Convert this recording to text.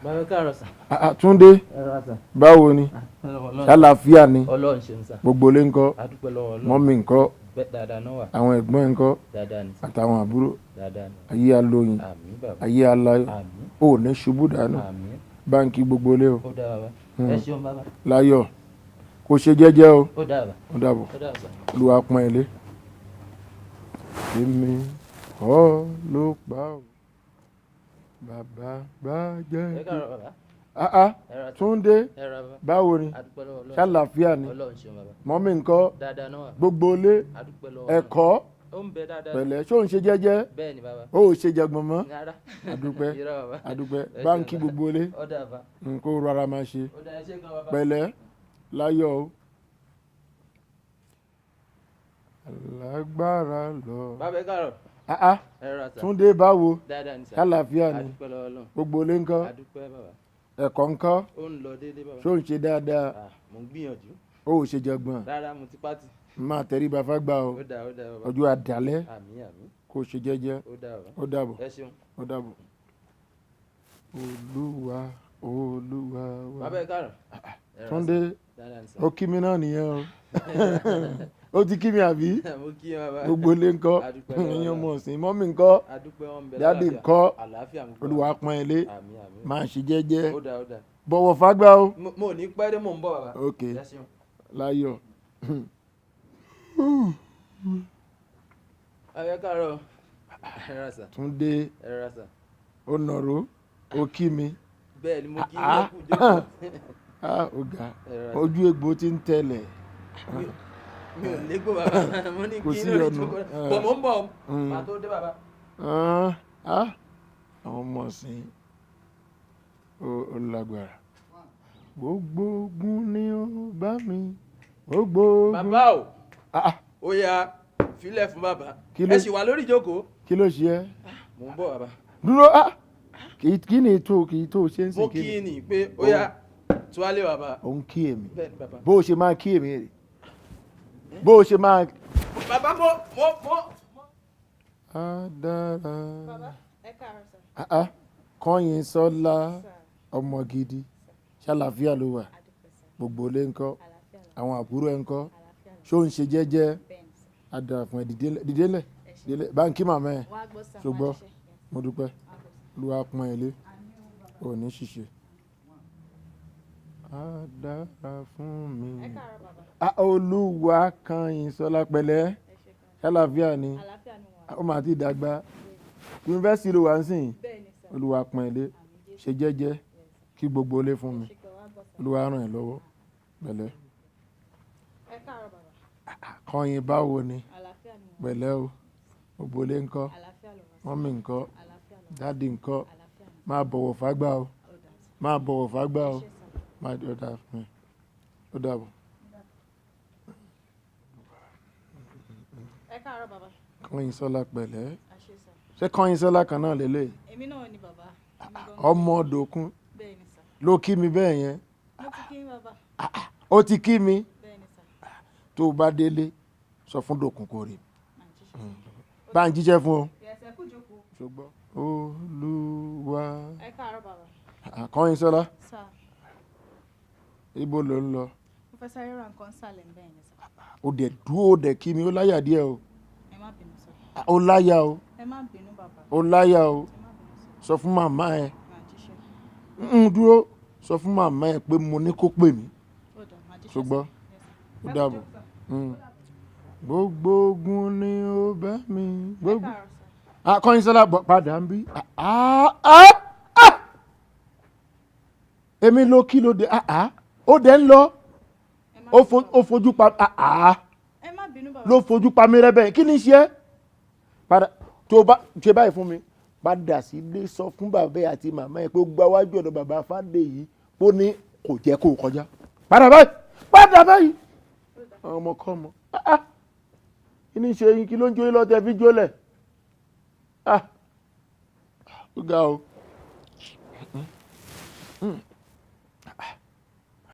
Bàbá, káàárọ̀ sà. Ah, ah, Túndé. Ẹ rà sà. Báwo ni? Ṣàlàáfíà ni? Ọlọ́run ṣeun sà. Gbogbo ilé ńkọ́? A dúpẹ́ lọ́wọ́ Ọlọ́run. Mummy ńkọ́? Bẹ́ẹ̀, dáadáa náà wà. Àwọn ẹ̀gbọ́n ńkọ́? Dáadáa ni sà. Àtàwọn àbúrò? Dáadáa ni. Ayé alóyin. Àmín, bàbá. Ayé aláyọ̀. Àmín. Ò ní ṣubú dànù. Àmín. Báńkì gbogbo ilé o. Ó dáa, bàbá. Ẹ ṣeun, bàbá. Láyọ̀, kò ṣe jẹ́jẹ́ o. Ó dáa, bàbá. Ó dàbọ̀. Ó dáa sà. Olúwa pọ́n ilé. Èmi kọ́ ló pa ọ́, bàbá bá jẹ́. Ẹ káàárọ̀, bàbá. Ah ah. Ẹ rà sà. Túndé. Ẹ rà, bàbá. Báwo ni? A dúpẹ́ lọ́wọ́ Ọlọ́run. Ṣàlàáfíà ni? Ọlọ́run ṣeun, bàbá. Mummy ńkọ́? Dáadáa náà wà. Gbogbo ilé? A dúpẹ́ lọ́wọ́ Ọlọ́run. Ẹ̀kọ́? Ó ń bẹ dáadáa. Pẹ̀lẹ́, ṣó ń ṣe jẹ́jẹ́? Bẹ́ẹ̀ ni, bàbá. Ó ò ṣe jẹgbọ́n mọ́? Rárá. Adúpẹ́. Irọ́, bàbá. Adúpẹ́. Ẹ ṣeun, Báńkì bàbá. gbogbo ilé. Ó dáa, bàbá. Nǹkó rárá máa ṣe. Ó dáa, ẹ ṣé gan, bàbá. Pẹ̀lẹ́, láyọ̀ o, alágbára lọ. Bàbá, ẹ káàárọ̀. Ah ah. Ẹ rà sà. Túndé, báwo? Dáadáa ni sà. Ṣàlàáfíà ni? A dúpẹ́ lọ́wọ́ Ọlọ́run. Gbogbo ilé ńkọ́? A dúpẹ́, bàbá. Ẹ̀kọ́ ńkọ́? Ó ń lọ déédéé, bàbá. Ṣó ń ṣe dáadáa? Ah, mo ń gbìyànjú. Ó ò ṣe jẹgbọ́n? Rárá, mo ti pátì. Máa tẹríba fágbà o. Ó dáa, ó dáa, bàbá. Ọjọ́ àdálẹ́. Àmín, àmín. Kó ṣe jẹ́jẹ́. Ó dáa, bàbá. Ó dàbọ̀. Ẹ ṣeun. Ó dàbọ̀. Olúwa, Olúwa wa. Bàbá, ẹ káàárọ̀. Ẹ rà sà. Túndé. Dáadáa ni sà. Ó kí mi náà nìyẹn o. Ó ti kí mi, àbí? Mo kí ẹ, bàbá. Gbogbo ilé ńkọ́? A dúpẹ́ lọ́wọ́ Ẹ̀yin Ọlọ́run. ọmọ ọ̀sìn, mummy ńkọ́? A dúpẹ́, wọn ń bẹ Daddy lálàáfíà. ńkọ́? Àlàáfíà mo gbọ́. Olúwa pọ́n ilé. Àmín, àmín. Máa ṣe jẹ́jẹ́. Ó dáa, ó dáa. Bọ̀wọ̀ fágbà o. Mo ò ní pẹ́ dé, mò ń bọ̀, bàbá. Ok. Ẹ ṣeun. Láyọ̀. Bàbá, ẹ káàárọ̀. Ẹ rà sà. Túndé. Ẹ rà sà. Ó nàró, ó kí mi. Bẹ́ẹ̀ ni, mo kí Ah. yín kú jókòó. Ah, ó ga. Ẹ rà sà. Ojú egbò ti ń tẹ̀lẹ̀. Mi ò légbò, bàbá. Mo ní Kò kí sí lórí ọ̀nà. jókòó. Bọ̀, mò ń bọ̀. Màá tó dé, bàbá. Ah, ah, àwọn ọmọ ọ̀sìn ó lágbára. Gbogbo ogun ni ó bá mi, gbogbo ogun. Bàbá o. Ah, ah. Ó yá, filẹ̀ fún bàbá. Kí ló- Ẹ sì wà lórí ìjókòó. Kí ló ṣe ẹ́? Mò ń bọ̀, bàbá. Dúró, ah, kí ni ètò kì í tó ṣe ń Mo sìn? Kí kí ni? Ni pé ó yá, tuwálé, bàbá. Òun kí èmi? Bẹ́ẹ̀ ni, bàbá. Bó o ṣe máa kí èmi rè, bó o ṣe máa. Bàbá, mo mo mo. Á dára. Bàbá, ẹ káàárọ̀ sà. Ah ah, Kọ́yìn Sọ́lá. Sà. Ọmọ gidi, ṣàlàáfíà ló wà? A dúpẹ́ sà. Gbogbo ilé ńkọ́? Àlàáfíà lọ. Àwọn àbúrò ẹ̀ ńkọ́? Àlàáfíà lọ. Ṣó ń ṣe jẹ́jẹ́? Bẹ́ẹ̀ ni sà. Á dára fún ẹ. Dìde ńlẹ̀, dìde ńlẹ̀. Ẹ ṣé. Dìde ńlẹ̀, báńkì màmá ẹ. Wọ́n á gbọ́ sà, wọ́n á Ṣùgbọ́n jíṣẹ́. Yes, mo dúpẹ́. wọ́n á gbọ́ sà. Olúwa pọ́n ẹ lé, ò ní ṣìṣe. Á dára fún mi. Ẹ káàárọ̀, bàbá. Ah, Olúwa, Kọ́yìn Sọ́lá, pẹ̀lẹ́. Ẹ ṣé gan. Ṣàlàáfíà ni? Àlàáfíà ni wọ́n. Ó máa ti dàgbà, yunifásitì ló wà ń sìn. Bẹ́ẹ̀ ni sà. Olúwa pọ́n ẹ lé. Àmín Jésù. Ṣe jẹ́jẹ́. Yes, sà. Kí gbogbo ilé fún mi. Ẹ ṣé gan, wọ́n á gbọ́ sà. Olúwa ràn ẹ́ lọ́wọ́, pẹ̀lẹ́. Ẹ káàárọ̀, bàbá. Kọ́yìn, báwo ni? Àlàáfíà ni wọ́n. Pẹ̀lẹ́ o, gbogbo ilé ńkọ́? Àlàáfíà ló wà sà. Mummy ńkọ́? Àlàáfíà ló wà. Daddy ńkọ́? Àlàáfíà ni. Máa bọ̀wọ̀ fágbà o. Ó dáa sà. Máa bọ̀wọ̀ fágbà o. Ẹ ṣé sà. Máa ó dáa fún ẹ, ó dàbọ̀. Ẹ káàárọ̀, bàbá. Kọ́yìn Sọ́lá, pẹ̀lẹ́. Ẹ ṣé sà. Ṣé Kọ́yìn Sọ́lá kan náà lélẹ̀? Èmi náà ni, bàbá. Èmi gan-an. Ọmọ Dòkun? Bẹ́ẹ̀ ni sà. Ló kí mi bẹ́ẹ̀ yẹn? Mo ti kí yín, bàbá. Ó ti kí mi? Bẹ́ẹ̀ ni sà. Tó o bá délé, sọ fún Dòkun kò rí. Màá jíṣẹ́ sà. Bá ń jíṣẹ́ fún ọ. Yes, ẹ kú jókòó. Ṣùgbọ́n Olúwa. Ẹ káàárọ̀, bàbá. Kọ́yìn Sọ́lá. Sà. Ibo ló ń lọ? Mo fẹ́ sáré ra nǹkan sàlẹ̀ bẹ́ẹ̀ ni sà. Ó dẹ̀ dúró, ó dẹ̀ kí mi. Ó láyà díẹ̀ o. Ẹ má bínú sà. Ó láyà o. Ẹ má bínú, bàbá. Ó láyà o. Ẹ má bínú sà. Sọ fún màmá ẹ. Màá jíṣẹ́. Ń dúró, sọ fún màmá ẹ pé mo ní kó pè mí. Ó dà, màá jíṣẹ́ Ṣùgbọ́n sà. Yes, sà. ó Ẹ kú dàbọ̀. jókòó sà. Gbogbo ogun ni ó bá mi. Ẹ Gbogbo káàárọ̀ sà. Akọ́yìn Sọ́lá, bọ̀ padà ń bí. Ah, ah, ah! Èmi ló kí ló dé? Ah, ah! Ó dẹ̀ ń lọ. Ẹ má Ó bínú, bàbá. ó fojú pa, ah, ah! Ẹ má bínú, bàbá. Ló fojú pa mí rẹ́ bẹ́ẹ̀. Kí ni ṣe é? Padà, tó bá ṣe báyìí fún mi, padà sílé, sọ fún bàbá ẹ àti màmá ẹ pé ó gba wájú ọ̀dọ̀ bàbá Fádèyí, ó ní kò jẹ́ kó o kọjá. Padà báyìí, padà báyìí. Àwọn ọmọ kọ́ ọmọ, ah, ah! Kí ni ṣe yín? Kí ló ń jó yín lọ́tẹ̀ fi jólẹ̀? Ah, ó ga o.